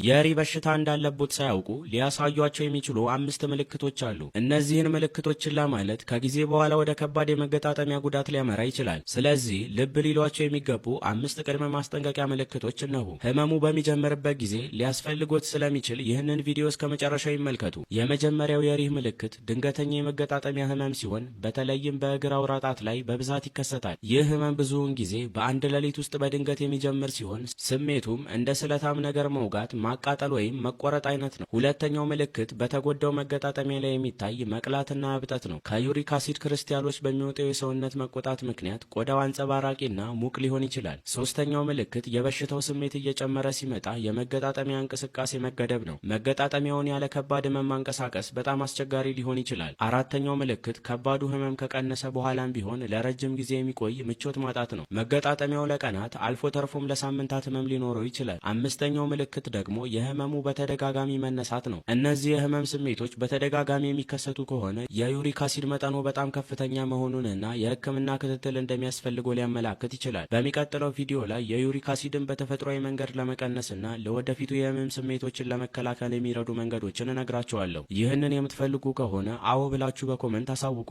የሪህ በሽታ እንዳለቦት ሳያውቁ ሊያሳዩአቸው የሚችሉ አምስት ምልክቶች አሉ። እነዚህን ምልክቶች ችላ ማለት ከጊዜ በኋላ ወደ ከባድ የመገጣጠሚያ ጉዳት ሊያመራ ይችላል። ስለዚህ ልብ ሊሏቸው የሚገቡ አምስት ቅድመ ማስጠንቀቂያ ምልክቶች እነሆ። ህመሙ በሚጀምርበት ጊዜ ሊያስፈልጎት ስለሚችል ይህንን ቪዲዮ እስከ መጨረሻው ይመልከቱ። የመጀመሪያው የሪህ ምልክት ድንገተኛ የመገጣጠሚያ ህመም ሲሆን በተለይም በእግር አውራ ጣት ላይ በብዛት ይከሰታል። ይህ ህመም ብዙውን ጊዜ በአንድ ሌሊት ውስጥ በድንገት የሚጀምር ሲሆን ስሜቱም እንደ ስለታም ነገር መውጋት፣ ማቃጠል ወይም መቆረጥ አይነት ነው። ሁለተኛው ምልክት በተጎዳው መገጣጠሚያ ላይ የሚታይ መቅላትና እብጠት ነው። ከ uric acid ክሪስታሎች በሚወጣው የሰውነት መቆጣት ምክንያት ቆዳው አንጸባራቂና ሙቅ ሊሆን ይችላል። ሶስተኛው ምልክት የበሽታው ስሜት እየጨመረ ሲመጣ የመገጣጠሚያ እንቅስቃሴ መገደብ ነው። መገጣጠሚያውን ያለ ከባድ ህመም ማንቀሳቀስ በጣም አስቸጋሪ ሊሆን ይችላል። አራተኛው ምልክት ከባዱ ህመም ከቀነሰ በኋላም ቢሆን ለረጅም ጊዜ የሚቆይ ምቾት ማጣት ነው። መገጣጠሚያው ለቀናት አልፎ ተርፎም ለሳምንታት ህመም ሊኖረው ይችላል። አምስተኛው ምልክት ደግሞ የህመሙ በተደጋጋሚ መነሳት ነው። እነዚህ የህመም ስሜቶች በተደጋጋሚ የሚከሰቱ ከሆነ የ uric acid መጠኑ በጣም ከፍተኛ መሆኑንና የህክምና ክትትል እንደሚያስፈልገው ሊያመላክት ይችላል። በሚቀጥለው ቪዲዮ ላይ የ uric acid ን በተፈጥሯዊ መንገድ ለመቀነስና ለወደፊቱ የህመም ስሜቶችን ለመከላከል የሚረዱ መንገዶችን እነግራችኋለሁ። ይህንን የምትፈልጉ ከሆነ አዎ ብላችሁ በ comment አሳውቁ።